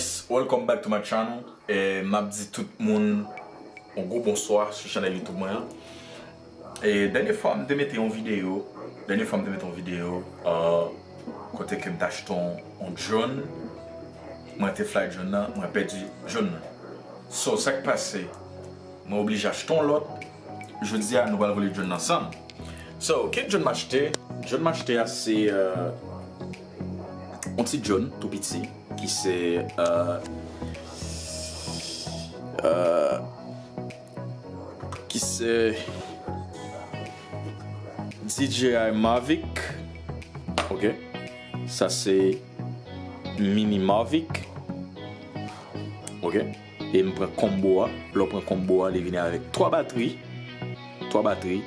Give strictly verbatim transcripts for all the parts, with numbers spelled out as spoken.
Yes, welcome back to my channel. E m ap di tout moun yon gwo bonswa sou chanèl YouTube mwen an. E dènye fwa m te mete yon videyo, dènye fwa m te mete yon videyo, uh, kote ke m te achte yon, yon drone. Mwen te fly drone nan, mwen pèdi drone nan. So, sa k pase? Mwen oblije achte yon lòt. Jodi a, nou pral vole drone nan ansanm. So, ki drone m achte? Drone m achte a se, euh, yon ti drone tou piti ki se, euh, euh, ki se D J I Mavic. Ok. Sa se mini Mavic. Ok. E m pran combo a. Lè w pran combo a, li vini avèk twa batri. Twa batri.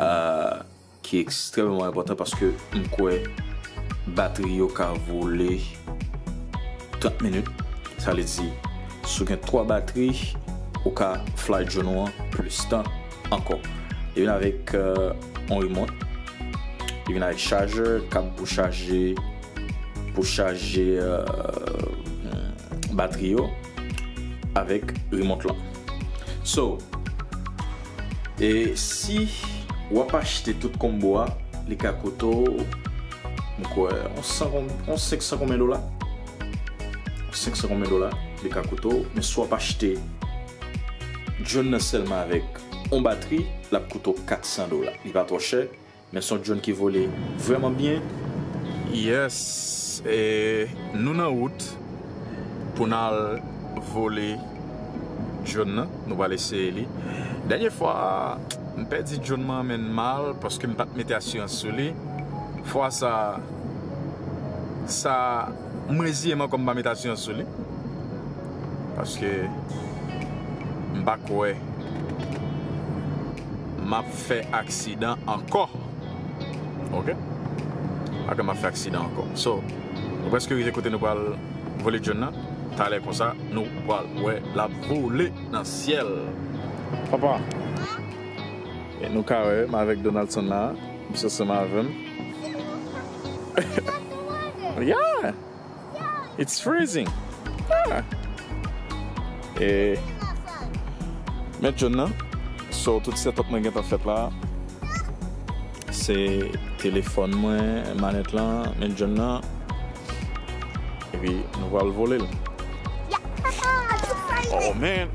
Ah, ki ekstrèmeman enpòtan paske m kwè batri yo ka vole trant minit. Sa vle di, si w gen twa batri, ou ka fly drone ou an plis tan ankò. Li vin avèk, euh, yon remote. Li vin avèk chajè, kab pou chaje, pou chaje, euh, batri yo avèk remote lan. So, e si w ap achte tout combo a, li ka koute w, m kwè, yon san, yon senk san konbyen dola? Senk san konbyen dola li ka koute w, men si w ap achte drone nan sèlman avèk yon batri, l ap koute w kat san dola. Li pa twò chè, men se yon drone ki vole vrèman byen. Yes, e nou nan wout pou n al vole drone nan. Nou pral eseye li. Dènye fwa, m pèdi drone mwen an, men mal, paske m pa t mete asirans sou li. Fwa sa, sa, m reziye m ankò, m pa mete asirans sou li. Paske m pa kwè m ap fè aksidan ankò. Ok? M pa kwè m ap fè aksidan ankò. So, nou prèske rive kote nou pral vole drone nan. Talè konsa, nou pral wè l ap vole nan syèl. Papa, e nou ka wè, m avèk Donaldson la. Misye ansanm avè m. Yeah! It's freezing. Ah. E, men drone nan. So, tout setup mwen gentan fèt la. Se telefòn mwen, manèt lan, men drone nan. Epi, nou pral vole l. Oh, man!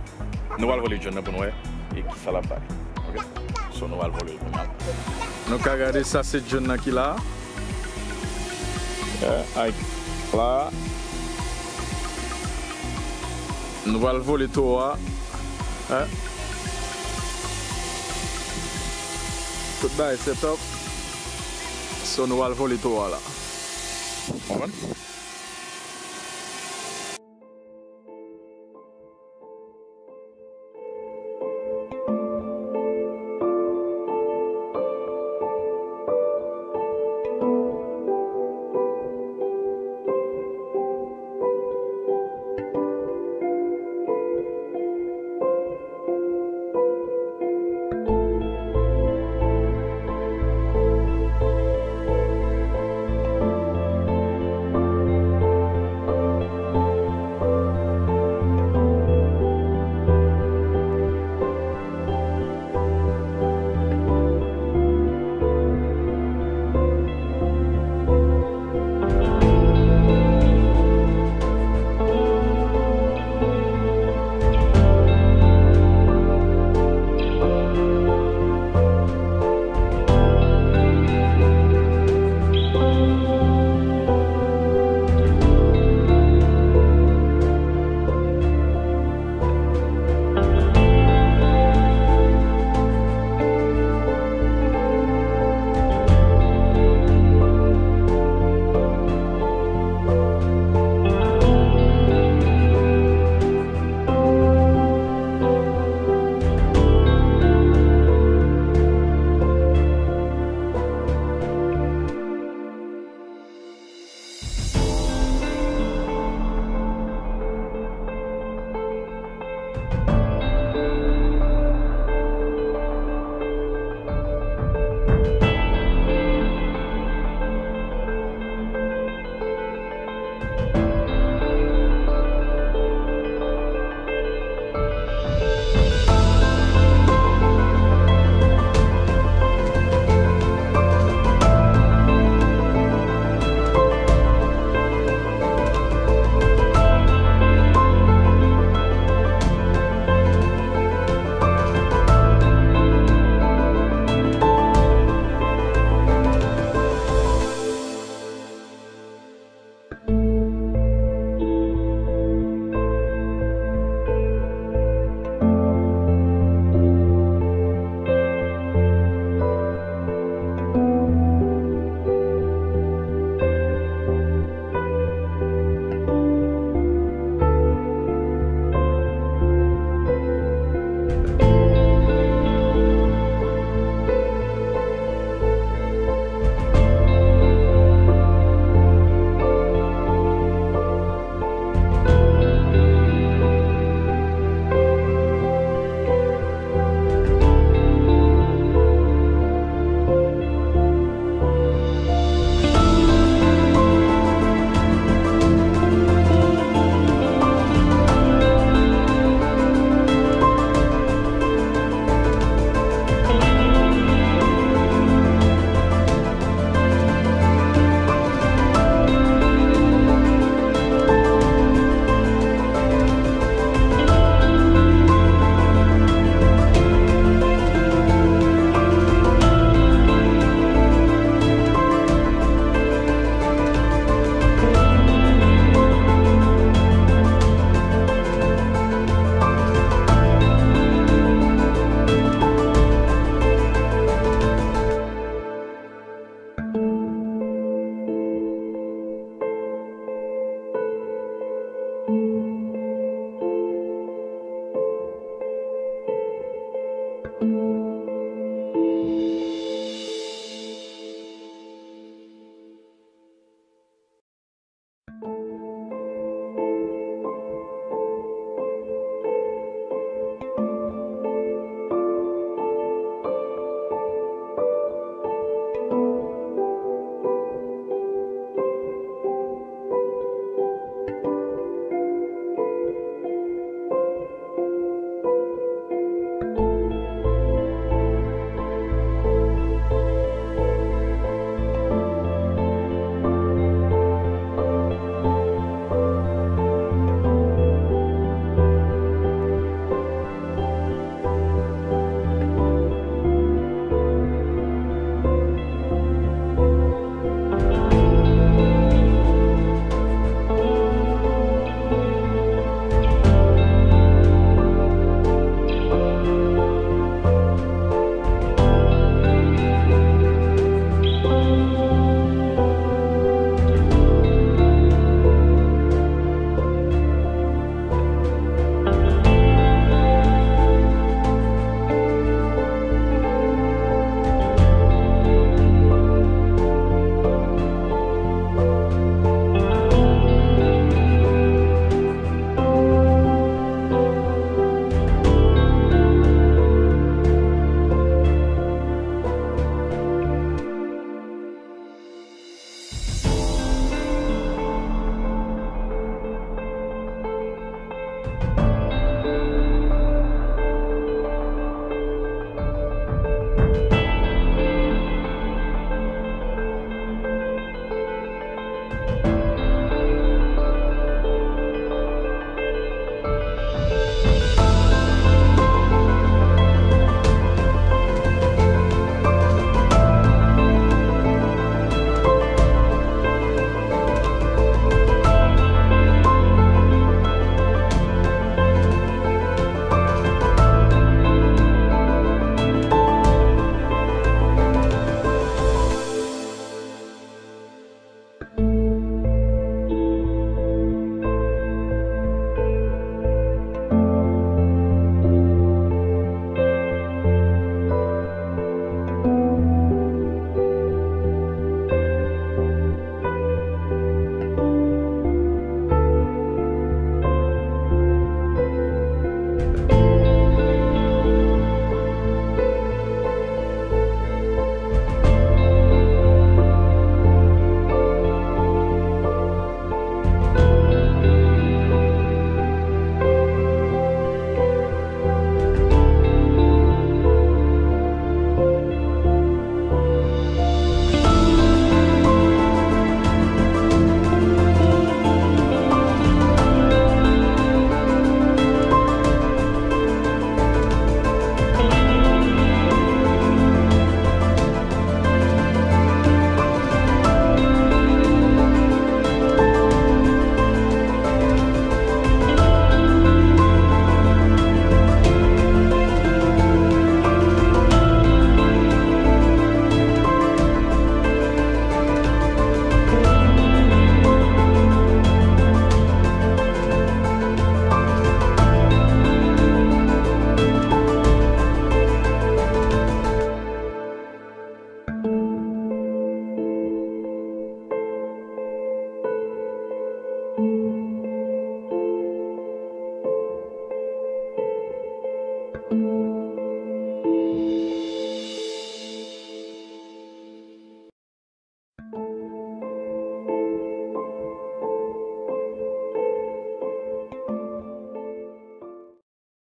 Nou pral vole drone nan pou nou wè e kisa l ap bay. Ok? So, nou pral vole l pou nou. Nou ka gade sa, se drone nan ki la. Eh, ay, la. Nou pral vole towo a. Eh. Tout bagay set up. So, nou pral vole towo a la. Konprann?